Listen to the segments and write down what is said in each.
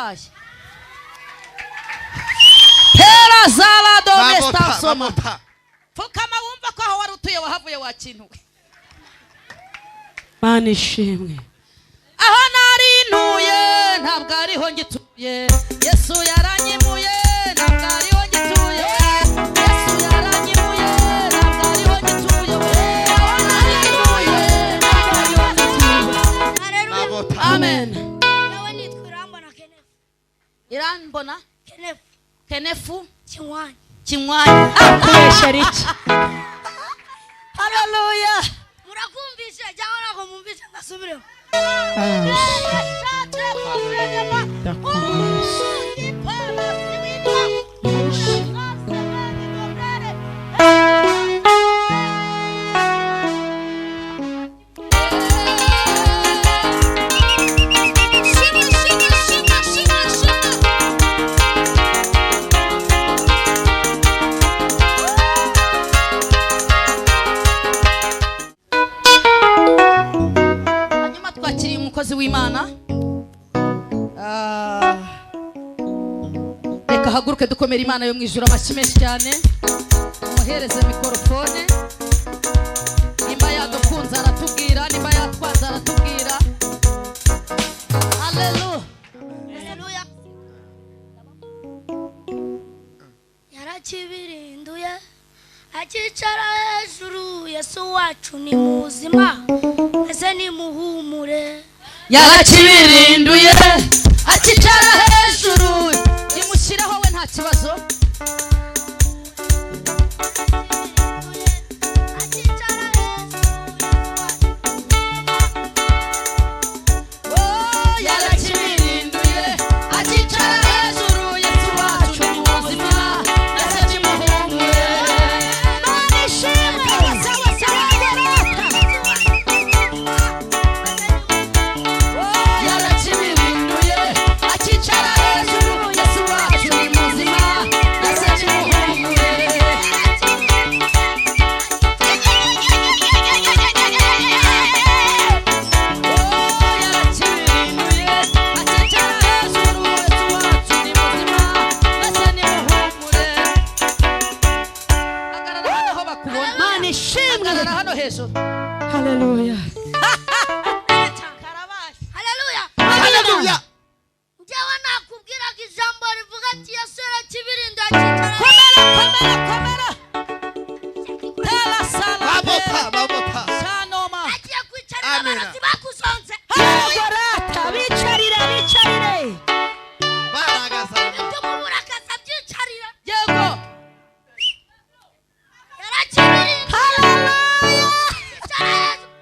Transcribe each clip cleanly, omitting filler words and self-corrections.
Karabaye. Hera zala domesta soma. Pfukama wumva ko aho wari utuye wahavuye wakintuwe. Mana ishimwe. Aho nari ntuye ntabwo ariho ngituye. Yesu yaranyimuye ntabwo ariho ngituye. Yesu yaranyimuye ntabwo ariho ngituye. Aho nari ntuye ntabwo ariho ngituye. Amen. Nawe nitwa Irambona Kenneth. Irambona Kenneth Kenefu Kinywani. Kinywani. Kubeshyera iki? Haleluya. Murakumvishe cyangwa ntabwo mwumvishe ngasubiremo? Hanyuma twakiriye umukozi w'Imana. Reka haguruke dukomere Imana yo mu ijuru amashyi menshi cyane. Umuhereze mikorofone. Nimba yadukunze aratubwira, nimba yatwanze aratubwira. Haleluya. Haleluya. Yarakibirinduye akicara hejuru. Yesu wacu ni muzima, ese ni muhumure. Yarakibirinduye akicara hejuru. Imushyiraho we nta kibazo. Akicara hejuru. Oh, yarakibirinduye akicara hejuru. Yesu wacu ni muzima, ese ni muhumure. Mana ishimwe. Yarakibirinduye akicara hejuru. Yesu wacu ni muzima, ese ni muhumure. Yarakibirinduye akicara hejuru. Yesu wacu ni muzima, ese ni muhumure. Hagarara hano aho bakubona. Mana ishimwe. Hagarara hano hejuru. Haleluya. Haleluya. Haleluya. Njyewe nakubwiraga ijambo rivuga ati Yesu yarakibirinduye akicara Komera, komera, komera. Tela sala. Mabota, mabota. Shanoma. agiye kwicarira Amina. abarozi bakuzonze. Gorata bicarire bicarire. Baragaza. Ibyo muburakaza byicarira. Yego. Yarakibirinduye Haleluya. akicara hejuru.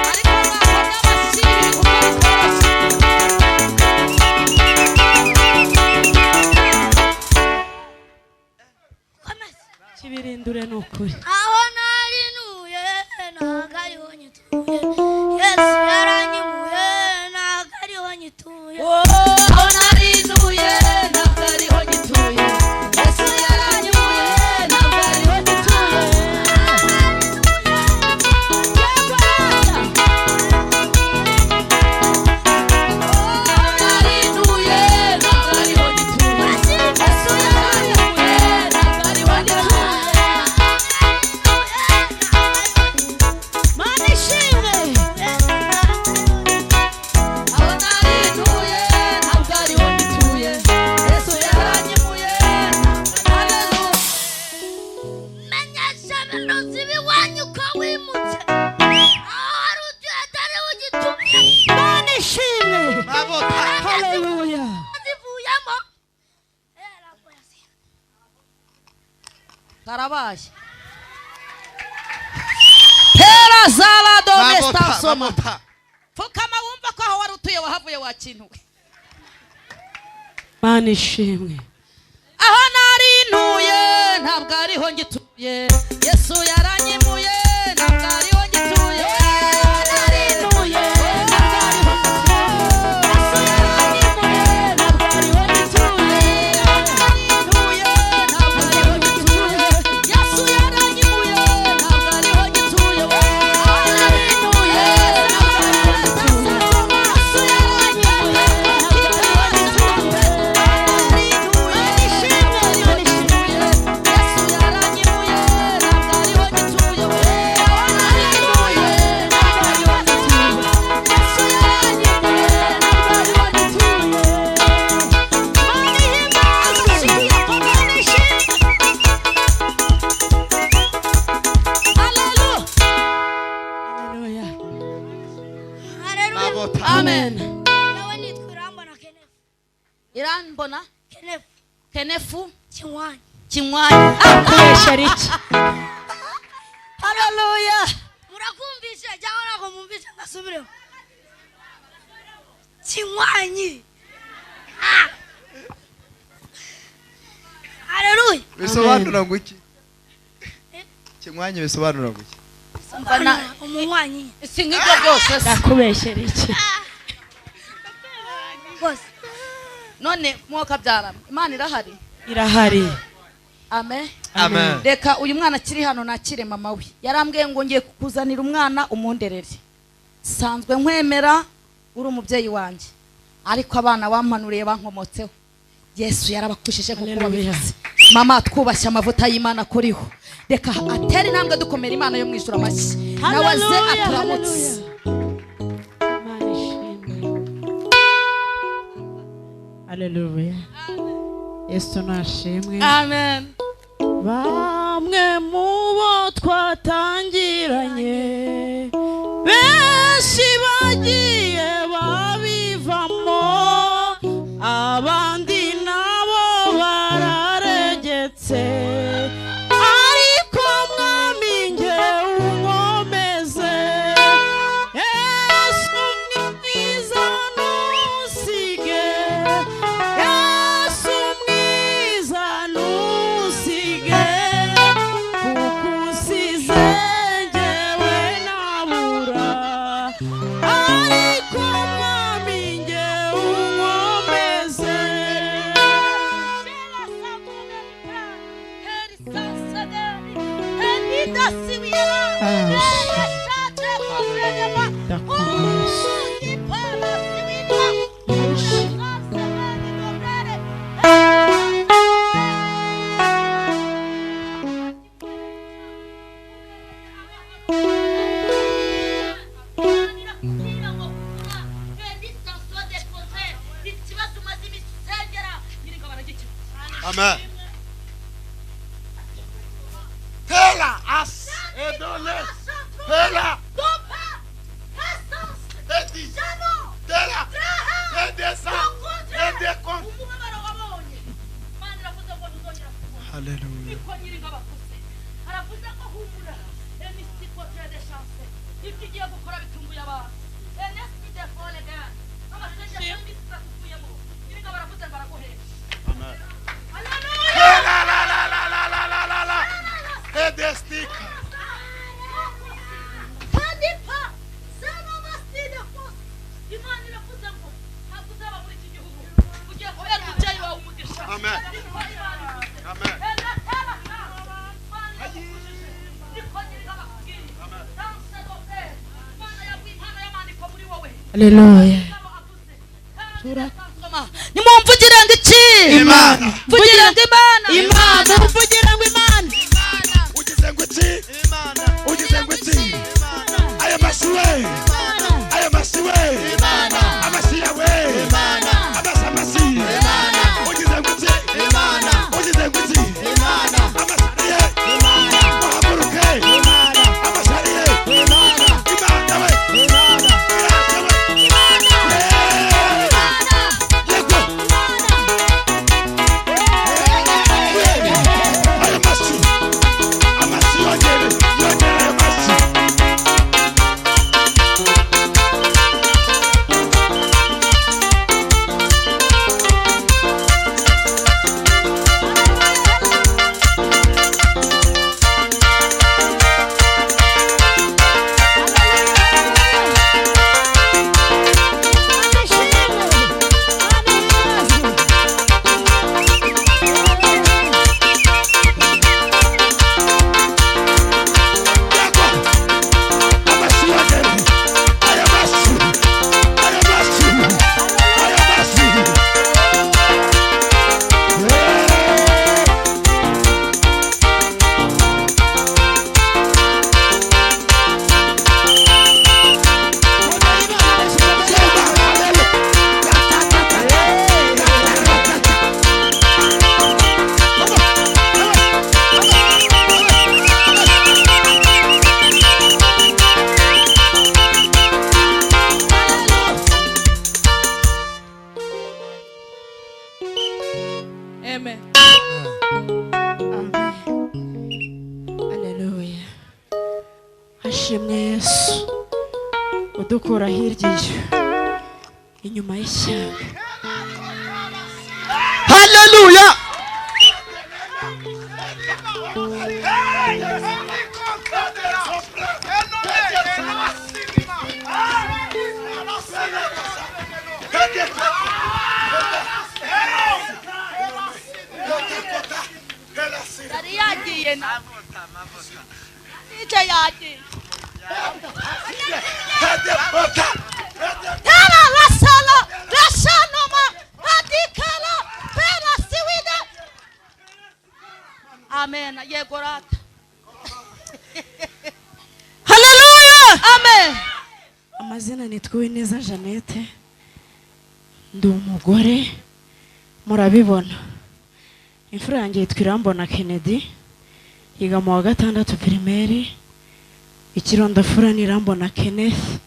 Ariko mwakomye amashyi kuko bitoroshye. Komeza. Kibirindure ni ukuri. Aho nari ntuye ntabwo ariho nyituye. Yesu yaranyimuye ntabwo ariho nyituye. Aho nari ntuye ntabwo ariho ngituye. Yesu yaranyimuye ntabwo ariho ngituye. Aho nari ntuye ntabwo ariho ngituye. Yesu yaranyimuye ntabwo ariho ngituye. Mana ishimwe. Aho nari ntuye ntabwo ariho ngituye. Yesu yaranyimuye. Haleluya. Menyesha abarozi b'iwanyu ko wimutse. Aho wari utuye atariho ugituye. Mana ishimwe. Mabota. Haleluya. Zivuyemo. Karabaye. Hera zala domesta Mabota, soma. mabota. Pfukama wumva ko aho wari utuye wahavuye wakintuwe. Mana ishimwe. Aho nari ntuye ntabwo ariho ngituye. Yesu yaranyimuye ntabwo ariho ngituye. Nari ntuye ntabwo ariho ngituye. Yesu yaranyimuye ntabwo ariho ngituye. Ntuye ntabwo ariho ngituye. Yesu yaranyimuye ntabwo ariho ngituye. Nari ntuye ntabwo ariho Tenefu Kinywanyi. Kinywanyi. Kubeshyera iki? Haleluya. Murakumvishe cyangwa ntabwo mwumvishe ngasubiremo? Kinywanyi. Haleluya. Bisobanura ngo iki? Kinywanyi bisobanura ngo iki? Umunywanyi. Si nk'ibyo byose se. Ndakubeshyera iki? Rwose. None mwokabyara Imana irahari. Irahari. Amen. Amen. Reka uyu mwana akiri hano nakire mama we. Yarambwiye ngo ngiye kukuzanira umwana umunderere. Sanzwe nkwemera uri umubyeyi wanjye. Ariko abana wampanuriye bankomotseho. Yesu yarabakujije kuko babivuze. Mama twubashye amavuta y'Imana kuriho. Reka atere intambwe dukomera Imana yo mu ijuru amashyi. Nawe aze aturamutse. Imana ishimwe. Haleluya. Yesu nashimwe. Amen. Bamwe mu bo twatangiranye benshi bagiye babivamo, abandi nabo bararegetse, ariko mwami nge unkomeze. Yesu mwiza ntusige, Yesu mwiza ntusige, kuko usize njyewe nabura, ariko mwami nge unkomeze. Amen. Tela as edole. Tela. Edi. Tela. Edesa. Edekon. Hallelujah. Amen. La la la la la la la la la. Edestika. Amen. Amen. Haleluya. Nimumvugire ngo iki? Imana. Mvugire ngo Imana. Imana, mvugire ngo Imana. Ugize ngo iki? Imana. Ugize ngo iki? Aya mashyi we. Aya mashyi we. Amashyi yawe. Amashyi amashyi. Ugize ngo iki? Ugize ngo iki? Amashyi arihe? Muhaguruke. Amashyi arihe? Imana we. Iraje we. Yego. Amen. Haleluya. Hashimwe Yesu udukura hirya iyo inyuma y'ishyamba. Haleluya. Yari yagiye na DJ yagiye. Tara rasala rashanoma radikala pera siwida. Amen. Yego rata. Haleluya. Amen. Amazina nitwa Uwineza Jeannette, ndi umugore murabibona. Imfura yanjye yitwa Irambona Kennedy, yiga mu wa 6 primaire. Ikirondafura ni Irambona Kenneth,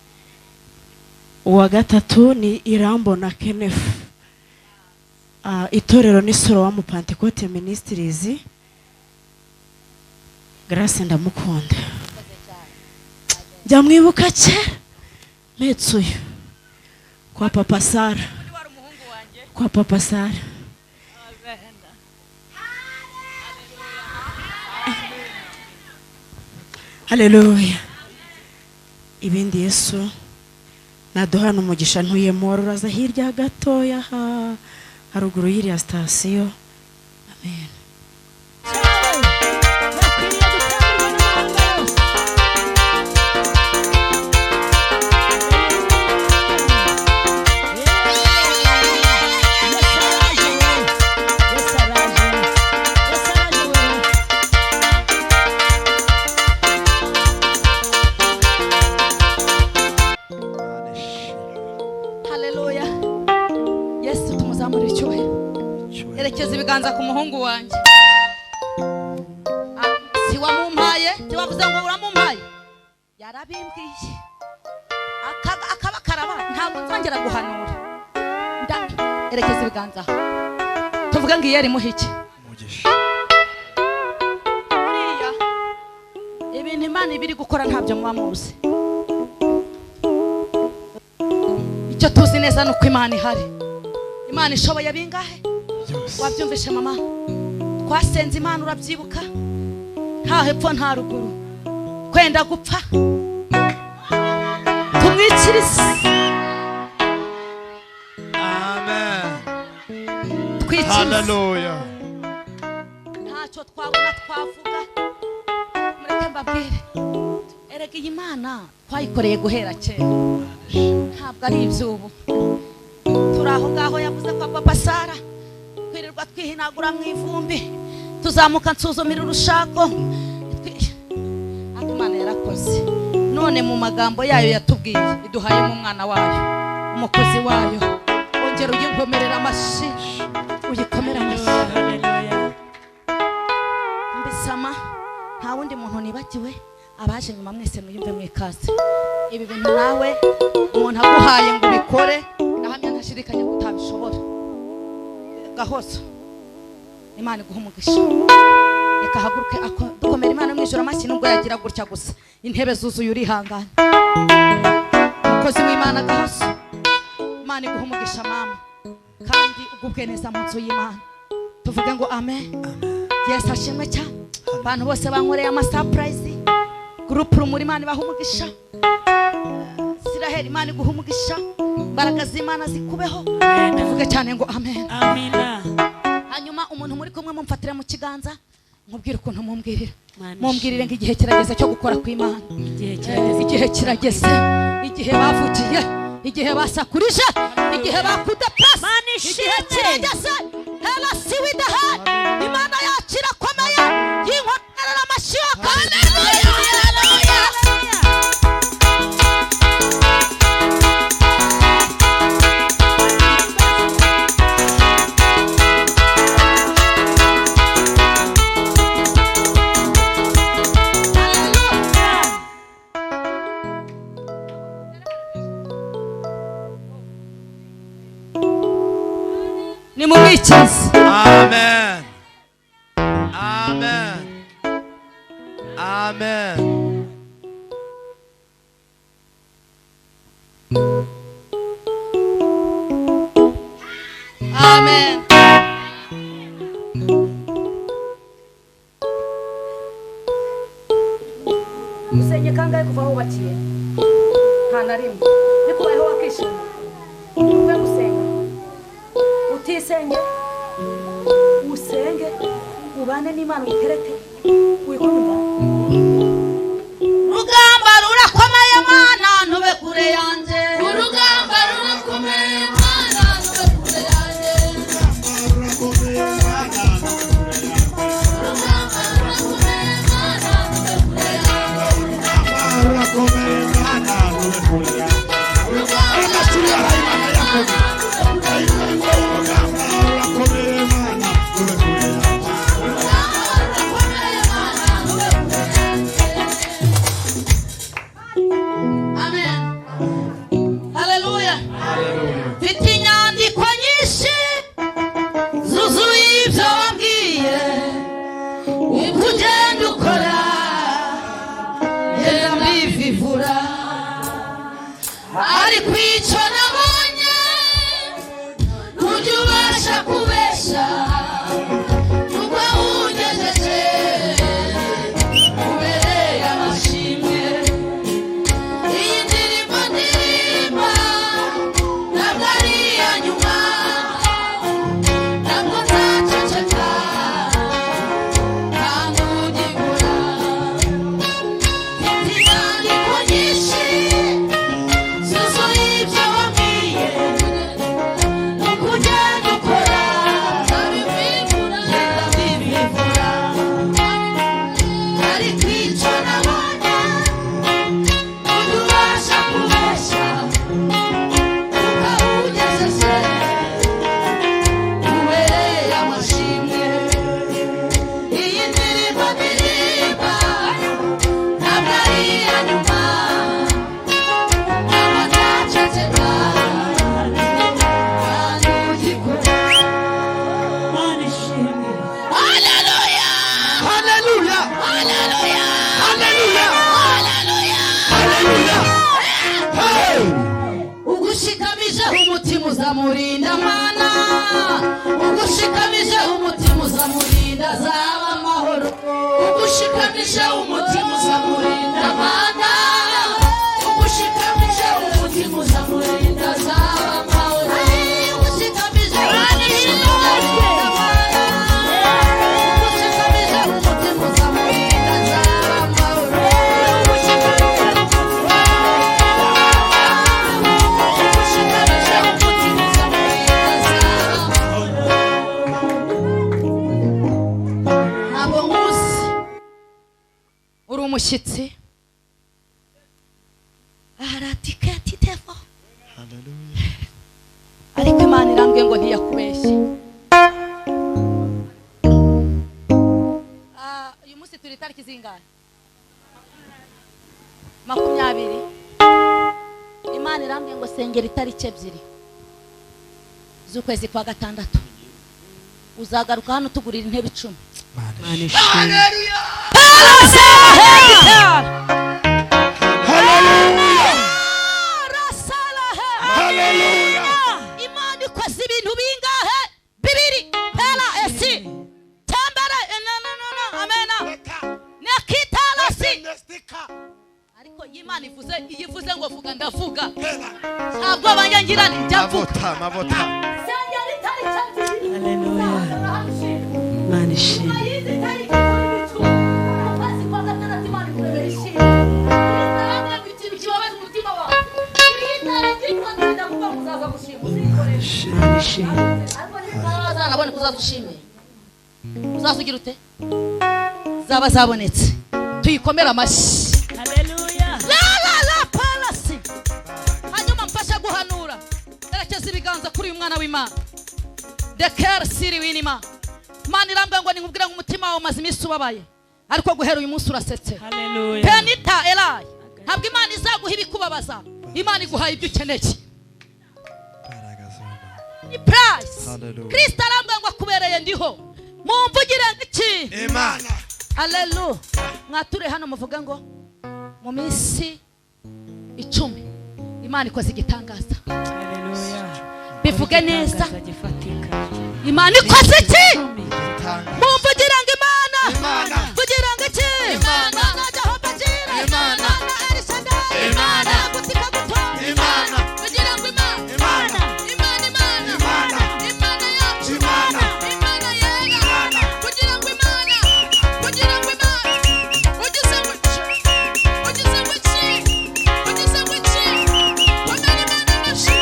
uwa 3 ni Irambona Kenneth. Itorero ni Sorowamu Pentecote Ministries. Grace ndamukunda, njya mwibuka kera mpetse kwa Papa Sara, kwa Papa Sara. Haleluya. Ibindi Yesu naduhana umugisha ntuyemo uraza hirya gatoya ha haruguru y'iriya sitasiyo. Amen. Haleluya. Yesu tumuzamure icyubahiro. Erekeza ibiganza ku muhungu wanjye. Si wamumpaye, ntiwavuze ngo uramumpaye. Yarabimbwiye. Akaba karaba ntabwo nzongera guhanura. Erekeza ibiganza. Tuvuge ngo iyeri muhiki. Umugisha. Buriya ibintu Imana ibiri gukora ntabyo muba muzi. Icyo tuzi neza nuko Imana ihari. Imana ishoboye bingahe? Wabyumvishe mama? Twasenze Imana urabyibuka? Nta hepfo nta ruguru. Kwenda gupfa. Tumwikirize. Amen. Twikirize. Haleluya. Ntacyo twabona twavuga. Mureke mbabwire. Erega iyi Imana twayikoreye guhera kera. Ntabwo ari iby'ubu. Turi aho ngaho yavuze kwa Papa Sara. Twirirwa twihinagura mu ivumbi. Tuzamuka nsuzumira urushako. Ariko Imana yarakoze. None mu magambo yayo yatubwiye iduhayemo umwana wayo, umukozi wayo. Ongera uyinkomerera amashyi, uyikomera amashyi. Mbisama nta wundi muntu nibagiwe, abaje nyuma mwese mwiyumve mwikaze. Ibi bintu nawe umuntu aguhaye ngo ubikore, ndahamya ntashidikanya ko utabishobora. Gahozo Imana iguha umugisha. Reka haguruke dukomere Imana mu ijuru amashyi nubwo yagira gutya gusa. Intebe zuzuye urihangana. Umukozi w'Imana Gahozo, Imana iguha umugisha mama, kandi ugubwe neza mu nzu y'Imana. Tuvuge ngo amen. Yesu ashimwe cyane. Abantu bose bankoreye ama surprise. Group Rumuri Imana ibaha umugisha. Siraheli Imana iguha umugisha. Imbaraga z'Imana zikubeho. Tuvuge cyane ngo amen. Amina. Hanyuma umuntu muri kumwe mumfatire mu kiganza, nkubwire ukuntu mumbwirira. Mumbwirire ngo igihe kirageze cyo gukora kw'Imana. Igihe kirageze. Igihe bavukiye, igihe basakurije, igihe bakudepress, igihe kirageze. Hela siwida ha. Imana yacu irakomeye. Yinkorera amashyi. Haleluya. Haleluya. Nimumwikize. Amen. Amen. Amen. Amen. Usenge kangahe kuva aho wubakiye? Nta na rimwe. Bikubayeho wakishima? Uve gusenga utisenge, usenge ubane n'Imana, uyiterete, wikumva. Urugamba rurakomeye Mana, ntube kure yanjye. Urugamba rurakomeye Mana, ntube kure yanjye. Urugamba rurakomeye Mana, ntube kure yanjye. Amen. Haleluya. Mfite inyandiko nyinshi zuzuye ibyo wambwiye, uko ugenda ukora ngenda mbivivura, ariko icyo nabonye ntujya ubasha kubesha, kuko aho ugejeje ubereye amashimwe. Iyi ndirimbo ndirimba ntabwo ari iya nyuma, ntabwo nzaceceka ntabwo ugikora. Mfite inyandiko nyinshi zuzuye ibyo wambwiye, uko ugenda ukora ngenda mbivura, ariko icyo nabonye ujya ubasha kubesha, kuko aho ugejeje ubereye amashimwe. Iyi ndirimbo ndirimba ntabwo ari iya nyuma, ntabwo nzaceceka kandi ugikora. Mana ishimwe. Haleluya! Haleluya. Haleluya! Haleluya. Haleluya! Haleluya. Hey. Ugushikamijeho umutima uzamurinda Mana, ugushikamijeho umutima uzamurinda azaba amahoro. Ugushikamijeho umutima uzamurinda Mana, ugushikamijeho umutima uzamurinda azaba amahoro. Ugushikamijeho umutima uzamurinda Mana, ugushikamijeho umutima uzamurinda azaba amahoro. Ntabwo nkuzi, uri umushyitsi aratikatitevo, ariko Imana irambwiye ngo ntiyakubeshye. Uyu munsi turi itariki zingahe? 20. Imana irambwiye ngo sengera itariki 2 z'ukwezi kwa 6, uzagaruka hano tugurira intebe 10. Mana ishimwe. Haleluya. Imana ikoze ibintu bingahe? Bibiri. Pera esi tembere amena nekitarasi. Ariko iyo Imana ivuze, iyo ivuze ngo vuga ndavuga, ntabwo abanyangira njya mvuga. Mavuta, mavuta. Sengera itariki 2. Haleluya. Mana ishimwe. Mana ishimwe. Uzazugira ute? Zaba zabonetse, tuyikomere amashyi. Haleluya. La la la palasi. Hanyuma mfasha guhanura, erekeza ibiganza kuri uyu mwana w'Imana dekere siri w'inima. Imana irambwira ngo ninkubwire ngo umutima wawe umaze iminsi ubabaye, ariko guhera uyu munsi urasetse. Haleluya. Penita Elayi, ntabwo Imana izaguha ibikubabaza, Imana iguhaye ibyo ukeneye. Imbaraga z'Imana. Ni price. Hallelujah. Kristo arambwira ngo akubereye ndiho. Mumvugire iki? Imana. Haleluya. Mwature hano muvuga ngo mu minsi 10 Imana ikoze igitangaza. Haleluya. Bivuge neza. Gifatika. Imana ikoze iki? Mumvugire ngo Imana. Imana. Mvugire ngo iki? Imana. Imana Jehova Jireh. Imana. Imana El Shaddai. Imana. Gutika gutora. Imana. Kugira ngo Imana. Imana. Imana, Imana. Imana. Imana yacu. Imana. Imana yera. Imana. Kugira ngo Imana. Kugira ngo Imana. Ugize ngo iki? Ugize ngo iki? Ugize ngo iki? Komera Imana amashyi.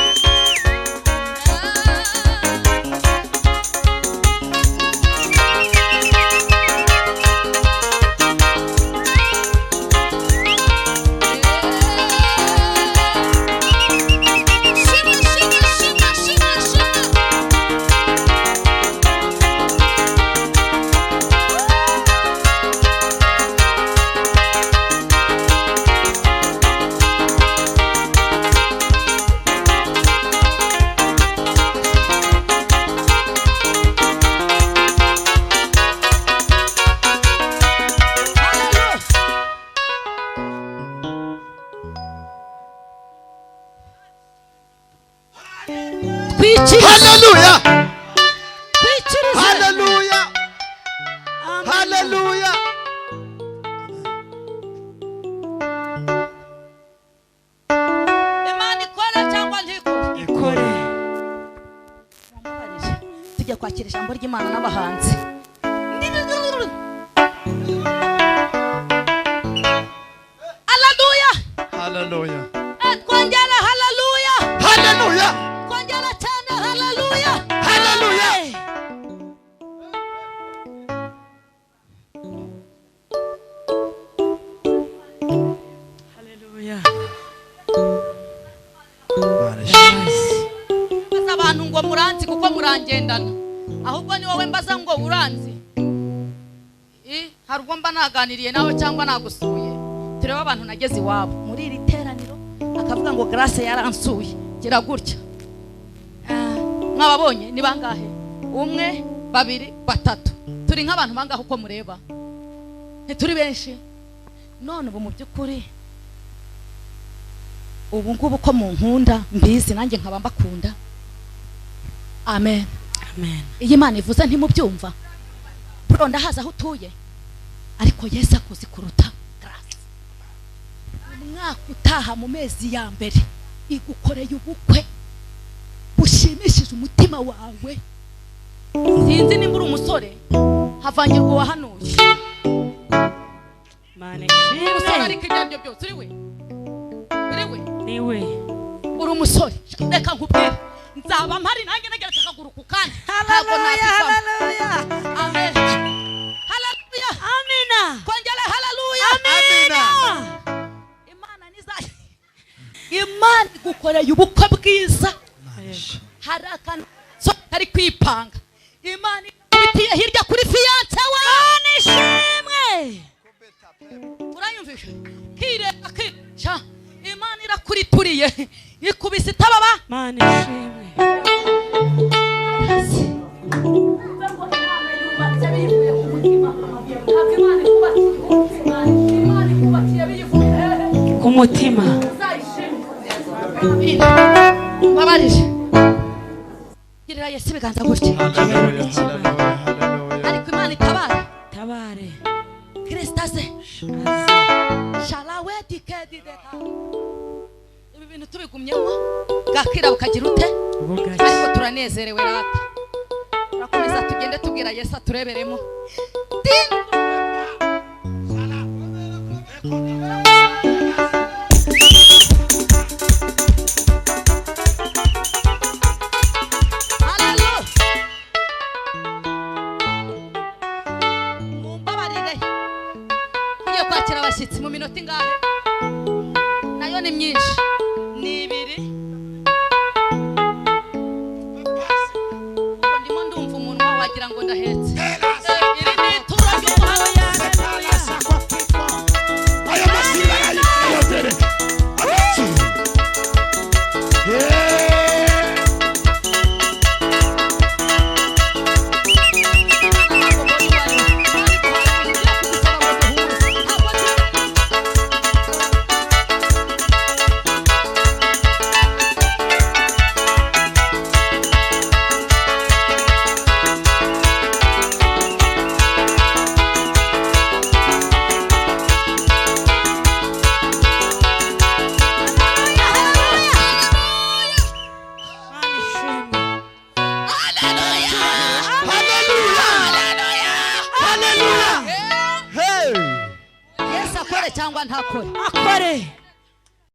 Shima, shima, shima, shima, shima. Haleluya. Twikirize. Hallelujah. Twikirize. Hallelujah. Hallelujah. Imana ikora cyangwa ntikore. Ikore. Mumbabarire. Tujya kwakira ijambo ry'Imana n'abahanzi. Haleluya. Hallelujah. Twongera haleluya. Hallelujah. Twongera cyane haleluya. Hallelujah. Haleluya. Mbaza abantu ngo muranzi kuko murangendana. Ahubwo ni wowe mbaza ngo uranzi. Hari ubwo mba naganiriye nawe cyangwa nagusuye. Turebe abantu nageze iwabo muri iri teraniro akavuga ngo Grace yaransuye. Gira gutya. Mwababonye ni bangahe? 1 2 3. Turi nk'abantu bangahe uko mureba? Ntituri benshi. None ubu mu by'ukuri ubu ngubu ko munkunda mbizi nanjye nkaba mbakunda. Amen. Amen. Iyi Imana ivuze ntimubyumva. Bro ndahaza aho utuye. Ariko Yesu akuzi kuruta Grace. Umwaka utaha mu mezi ya mbere igukoreye ubukwe bushimishije umutima wawe. Sinzi nimba uri umusore havangirwa uwahanuye. Imana Umusore ishimwe. ariko ibyo aribyo byose uri we. Uri we. Niwe. Uri umusore. Reka nkubwire. Nzaba mpari nanjye nageretse akaguru ku kandi. Ntabwo nabivamo. Haleluya. Amen. Haleluya. Amina. Kongera haleluya. Amina. Imana niza Imana igukoreye ubukwe bwiza. Hari akantu so kari kwipanga. Imana ikubitiye hirya kuri fiance we. Imana ishimwe. Uranyumvishe? Kireka kica. Imana irakurituriye. Ikubise itababa. Imana ishimwe. Ku mutima. Mbabarire. Girira Yesu ibiganza gutya. Hallelujah. Hallelujah. Ariko Imana itabare. Tabare. Kristo aze. Aze. Shalawe dikedideka. Ibi bintu tubigumyemo bwakira bukagira ute? Bugacya. Ariko turanezerewe rata. Turakomeza tugende tubwira Yesu atureberemo. Haleluya. Mumbabarire. Tugiye kwakira abashyitsi mu minota ingahe? Nayo ni myinshi. Ni 2. Ubwo ndimo ndumva umunwa wagira ngo ndahetse. Iri ni ituro ry'umuhanuzi. Aya mashyi barayiyongere. Abatsi. Yeah. Cyangwa ntakore? Akore.